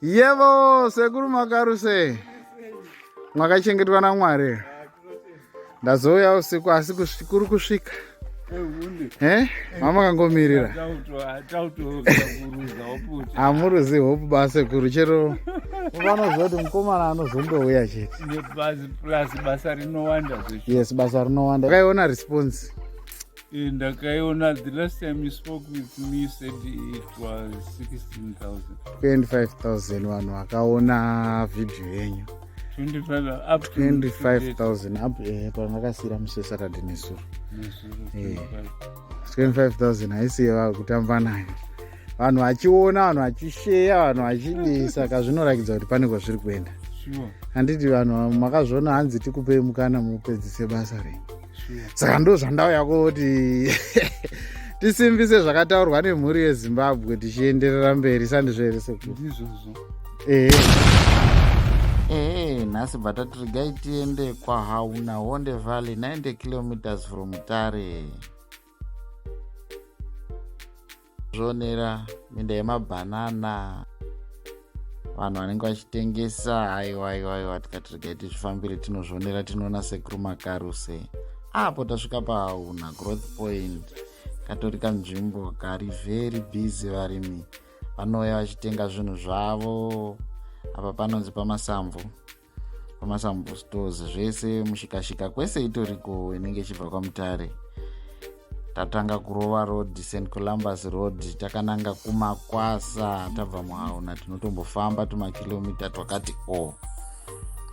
Yebo, sekuru makaruse. Mwakachengetwa naMwari. Ndazouya usiku asi kuri kusvika. Eh? Mama kangomirira. Hamuruzi hope ba sekuru chero vanoziva kuti mukomana anozondouya chete. Plus basa rinowanda. Yes, basa rinowanda. Kaiona response. Eh, ndakaiona the last time you spoke with me you said it was 16000. 25000 vanhu vakaona video yenyu. 25 up to 25000 up eh, pavakasiyira musi wesaturday nezuro. 25000 haisi yevakutamba nayo. Vanhu vachiona, vanhu vachisheya, vanhu vachidii, saka zvinorakidza kuti pane kwazviri kuenda. Handiti vanhu makazviona hanzi tikupei mukana mupedzise basa renyu. Saka ndo zvandauya kuti tisimbise zvakataurwa nemhuri yeZimbabwe tichienderera mberi, sandizvo here sekuru? Ndizvozvo. Ehe. Ehe, nhasi bva tati regai tiende kwaHauna Honde Valley, 90 kilometers from Mutare. Zvonera minda yemabhanana, vanhu vanenge vachitengesa. Aiwa aiwa aiwa, tikati regai tizvifambire tinozvionera, tinoona sekuru Makaruse. Apo tasvika paHauna growth point, katori kanzvimbo kari very busy, varimi vanouya vachitenga zvinhu zvavo. Apa panonzi paMasamvu, paMasamvu stores, zvese mushikashika kwese itoriko inenge ichibva kwaMutare. Tatanga kurova road, St Columbus Road, takananga kuMakwasa. Tabva muHauna tinotombofamba tumakilomita twakati o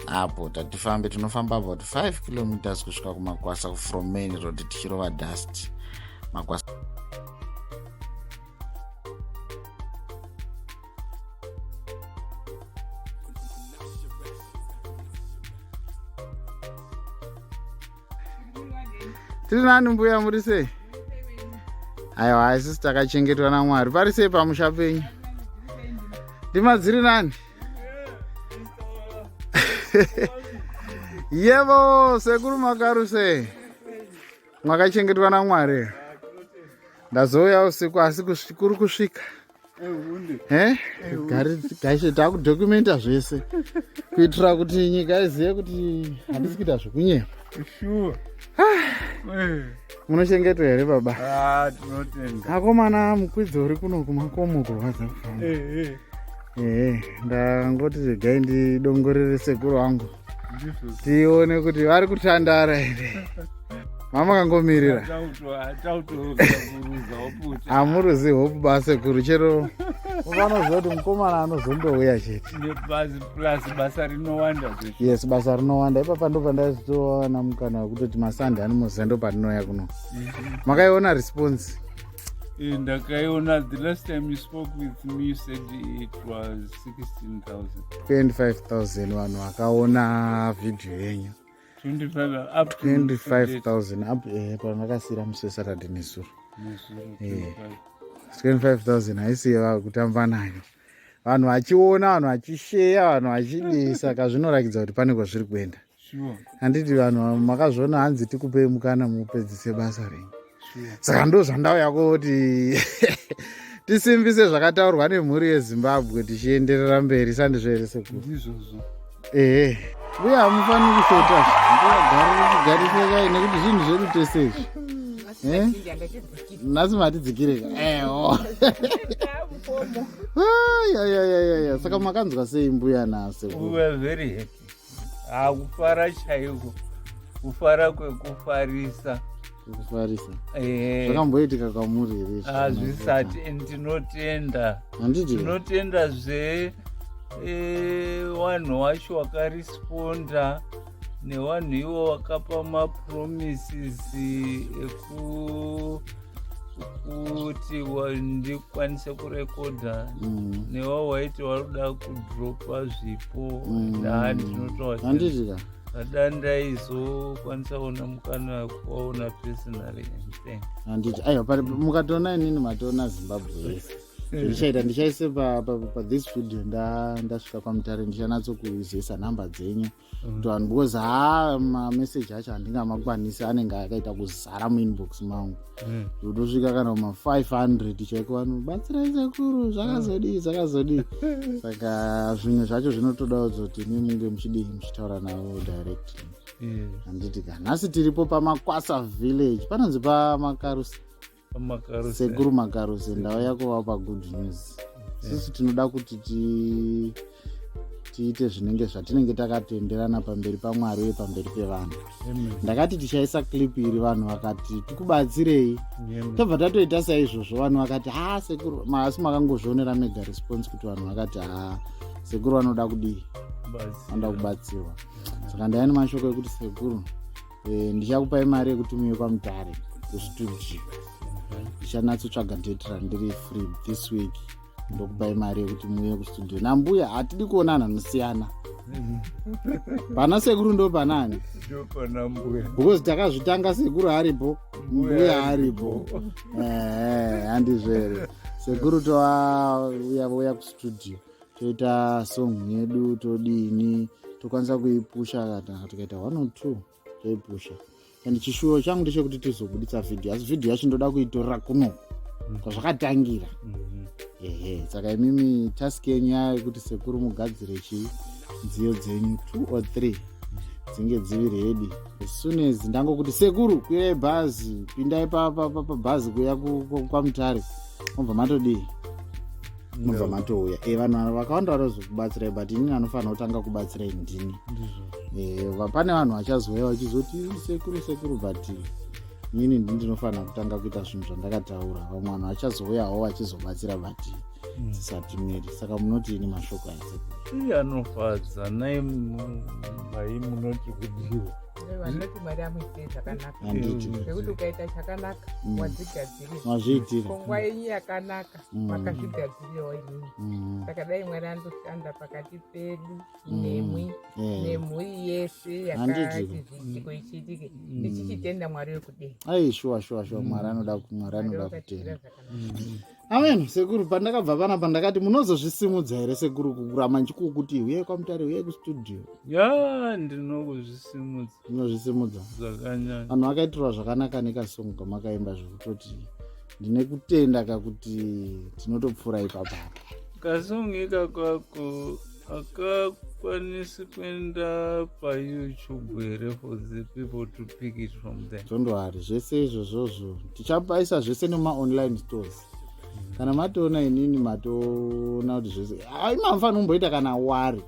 apo tatifambe, tinofamba about 5 kilometers kusvika kuMakwasa from main road, tichirova dust Makwasa. Tiri nani mbuya, muri sei? Aiwa, isusu takachengetwa naMwari. Pari sei pamusha penyu? Ndima dziri nani? Yebo, sekuru makaruse. Mwakachengetwa naMwari. Ndazouya usiku asi kuri kusvika. Eh? Gaishe takudhokumenta zvese kuitira kuti nyika izive kuti handisi kuita zvekunyepa. Sure. Munochengetwa here baba? Ah, tinotenda. Akomana, mukwidzo uri kuno kumakomo kurwadza kufamba. Eh, eh. Ehe, ndangoti regai ndidongorere sekuru wangu Ndizvo. tione kuti vari kutandara here. Mama kangomirira. Tautokuruza waputi. Hamuruzi hope ba sekuru chero vanoziva kuti mukomana anozondouya chete. Plus basa rinowanda zve. Yes, basa rinowanda. Ipapa ndo pandaizotowana mukana wekutoti masande anomoziva ndo pandinouya kuno. Makaiona response? Eh, ndakaiona the last time you spoke with me you said it was 16000. 25000 vanhu vakaona video yenyu. 25 up to 25000 up eh, pavakasiyira musi wesaturday nezuro. Nezuro. Eh. 25. 25000 haisi yevakutamba nayo. Vanhu vachiona, vanhu vachisheya, vanhu vachidii, saka zvinorakidza kuti pane kwazviri kuenda. Sure. Handiti vanhu makazviona hanzi tikupei mukana mupedzise basa renyu. Sure. Saka ndo zvandauya kuti tisimbise zvakataurwa nemhuri yeZimbabwe tichienderera mberi, sandizvo here sekuru? Ndizvozvo. Ehe, uye hamufaniri kushota, garisai nekuti zvinhu zvedu tese izvi. Eh? Nhasi matidzikireka eho. Ayayayaya, saka makanzwa sei mbuya nasekuru? We were very happy. Ah, kufara chaiko. Kufara kwekufarisa. Kufarisa. Eh. Zvakamboitika kwamuri here izvi? Hazvisati, and tinotenda. Handiti? Tinotenda zve vanhu vacho vakaresponda nevanhu ivo vakapa mapromises eku kuti ndikwanise kurekodha newa waiti waruda kudropa zvipo. Ndaa ndinotoa Handiti ka? ada ndaizokwanisa kuona mukana wekuvaona personally and thank Handiti? Aiwa, mukatoona inini matoona Zimbabwe yese. Zvandichaita, ndichaise pathis video, ndasvika kwaMutare ndichanatsokuizesa nhamba dzenyu kuti vanhu, because haa, mameseji acho handingamakwanisi, anenge akaita kuzara muinbox mangu. Kutosvika kana kuma500 chaiko, vanhu, "Batsirai sekuru, zvakazodii, zvakazodii." Saka zvimwe zvacho zvinotoda kuzoti imi munge muchidii, muchitaura navo directly. Handiti ka nhasi tiripo paMakwasa village, panonzi paMakaruse. Pamakaruse. Sekuru Makaruse, ndauya kuvapa good news. Isusu tinoda kuti tiite zvinenge zvatinenge takatenderana pamberi paMwari uye pamberi pevanhu. Amen. Ndakati tichaisa clip iri, vanhu vakati, "Tikubatsirei." Amen. Tobva tatoita saizvozvo, vanhu vakati, "Ha, sekuru." Asi makangozvionera mega response kuti vanhu vakati, "Ha, sekuru vanoda kudii?" Batsira. Vanoda kubatsirwa. Saka ndaya nemashoko ekuti sekuru, ndichakupai mari yekuti muye kwaMutare kustudio. Ndichanatsotsvaga date randiri free this week, ndokupai mari yekuti muuye kustudio nambuya. Hatidi kuona anhu anosiyana pana sekuru, ndo panani? Ndopana mbuya. Because takazvitanga sekuru aripo, mbuya aripo. Handizvo here sekuru? Tovauya, vouya kustudio, toita song yedu, todini, tokwanisa kuipusha. Kana tikaita one or two, toipusha. And chishuwo changu ndechekuti tizobuditsa vhidhiyo, asi vhidhiyo yacho ndoda kuitorera kuno kwazvakatangira. Ehe, saka imimi task yenyu yayo yekuti sekuru mugadzire chi nziyo dzenyu two or three dzinge dziri ready. As soon as ndangokuti, "Sekuru, kwirai bhazi, pindai pabhazi kuya kwaMutare," mobva matodii, mobva matouya. Vanhu vakawanda vanozokubatsirai, but inini anofanira kutanga kubatsirai ndini. Ndizvo. Pane vanhu vachazouya vachizoti, "Sekuru, sekuru," but inini ndini ndinofanira kutanga kuita zvinhu zvandakataura. Vamwe vanhu vachazouyawo vachizobatsira, but tisati miri. Saka munoti ini mashoko aya, sekuru? Iye anofadza nai mai, munoti kudiwa? Vanoti Mwari amuitire zvakanaka. Handiti? Nekuti ukaita chakanaka, wadzigadzirira. Mazviitira. Pfungwa yenyu yakanaka, makazvigadzirirawo imimi. Saka dai Mwari andoshanda pakati pedu nemwi nemhuri yese Handiti. yakati zviitiko ichiitike, tichichitenda Mwari wekudenga. Ai, shuwa, Mwari anoda, Mwari anoda wakatiitira kutenda. zvakanaka. Amen. Sekuru, pandakabva panapa ndakati munozozvisimudza here sekuru, kuramba nchikukuti uyai kwaMutare, uyai kustudio? Ya, ndinokuzvisimudza. Munozvisimudza. Zvakanyanya. Vanhu vakaitirwa zvakanaka nekasongo kamakaimba, zvekutoti ndine kutenda kakuti tinotopfuura ipapapa. Kasong ikakako akakwanisi kuenda paYouTube here for the people to pick it from there? Don't zvese izvozvozvo tichabaisa zvese nemaonline stores. Kana matoona inini, matoona kuti zvese imamufanira kumboita kana wari.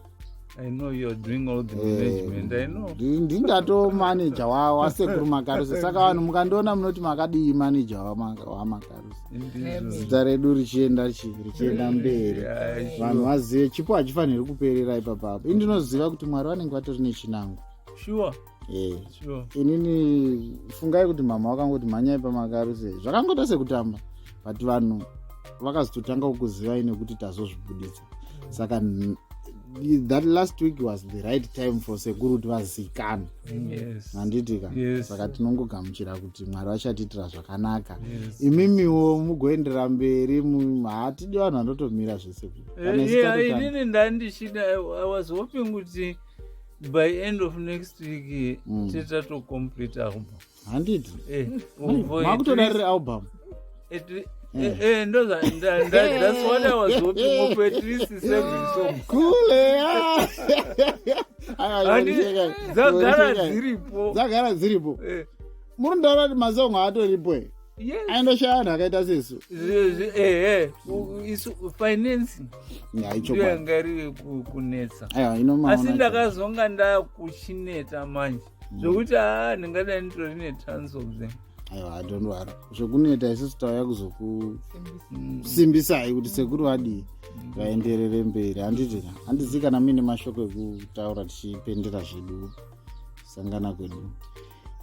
I know you are doing all the management, I know. Ndindato manager wasekuru Makaruse. Saka vanhu mukandiona munoti, "Makadii manager waMakaruse?" Ndizvo. Zita redu richienda richienda mberi. Yeah, sure. Vanhu vazive chipo hachifaniri kuperera ipapapo. Indinoziva kuti Mwari vanenge vatori nechinangwa. Inini fungai kuti mama vakangoti, "Mhanyai paMakaruse," zvakangoita sekutamba, but vanhu vakazototanga kukuzivai nekuti tazozvibuditsa. Saka that last week was the right time for sekuru kuti vazikanwe. Handiti ka? Yes. Saka tinongogamuchira kuti Mwari vachatiitira zvakanaka. Yes. Imimiwo mugoendera mberi, hatidi vanhu vanotomira zvese. Kana isu Yeah, tatotanga. Inini ndandichida, I was hoping kuti by end of next week titatocomplete album. Handiti? For Makutodarire album. That's what I was hoping of, at least seven songs. Kule. Dzagara dziripo. Dzagara dziripo. Muri ndaura kuti masongo atoripo e? Yes. Aindoshaya vanhu akaita sesu. Isu financing Ya, ndiyo ichokwadi. yanga iri kunetsa. Aiwa, inomaona. Asi ndakazonga ndakuchineta manje zvokuti haa, ndingadai nditori netons of them. Aiwa, don't worry zvekuneta. Isusu tauya kuzokusimbisai kuti sekuru vadii, vaenderere mberi. Handiti? Handizivi kana muine mashoko ekutaura tichipendera zvedu kusangana kwedu.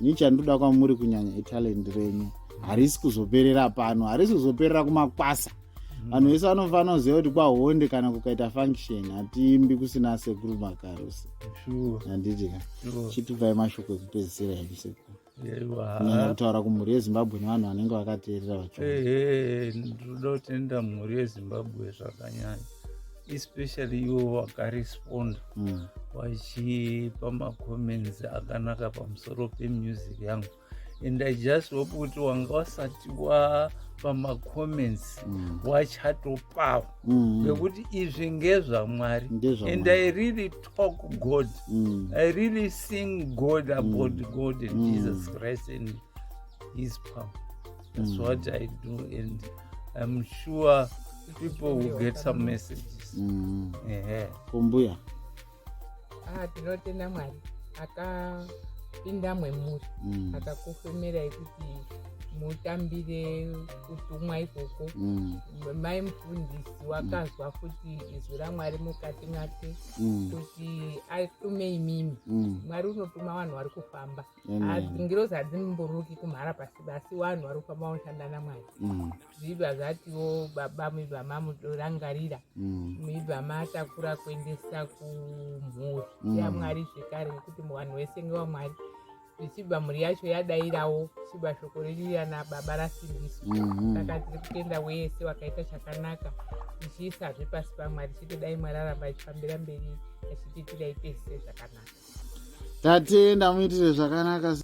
Ini chandoda kwamuri kunyanya italent renyu. Harisi kuzoperera pano, harisi kuzoperera kuMakwasa. Vanhu vese vanofanira kuziva kuti kwaHonde kana kukaita function, hatiimbi kusina sekuru Makarusi. Sure. Handiti ka? Sure. Chitipai mashoko ekupedzisira edu, sekuru. Kunyanya kutaura kumhuri yeZimbabwe nevanhu vanenge vakateerera vachiona. Ehe, ndinoda kutenda mhuri yeZimbabwe zvakanyanya, especially ivo vakaresponda vachipa macomments akanaka pamusoro pemusic yangu, and I just hope kuti wanga wasati wapa macomments wachatopawo, nekuti izvi ngezvaMwari. NdezvaMwari. And I really talk God. I really sing God about God and Jesus Christ and his power. That's what I do, and I'm sure people will get some messages. Ehe. Kumbuya. Ah, tinotenda Mwari akapinda mwemuri, akakufemerai kuti mutambire kutumwa ikoko. Mai mufundisi wakazwa futi izwi raMwari mukati mwake kuti atume imimi. Mwari unotuma vanhu vari kufamba. Ngirozi hadzimburuki kumhara pasi, asi vanhu vari kufamba vanoshanda naMwari. Zvibva zvatiwo baba, mibva mamurangarira, mibva matakura kuendesa kumhuri yaMwari zvekare, nekuti vanhu vese ngewamwari. Zvichibva mhuri yacho yadairawo, zvichibva shoko renyu nababa rasimbiswa. Saka tiri kutenda wese wakaita chakanaka, tichiisazve pasi paMwari, chiti dai Mwari aramba achifambira mberi achitiitirai tese zvakanaka. Tatenda, muitire zvakanaka.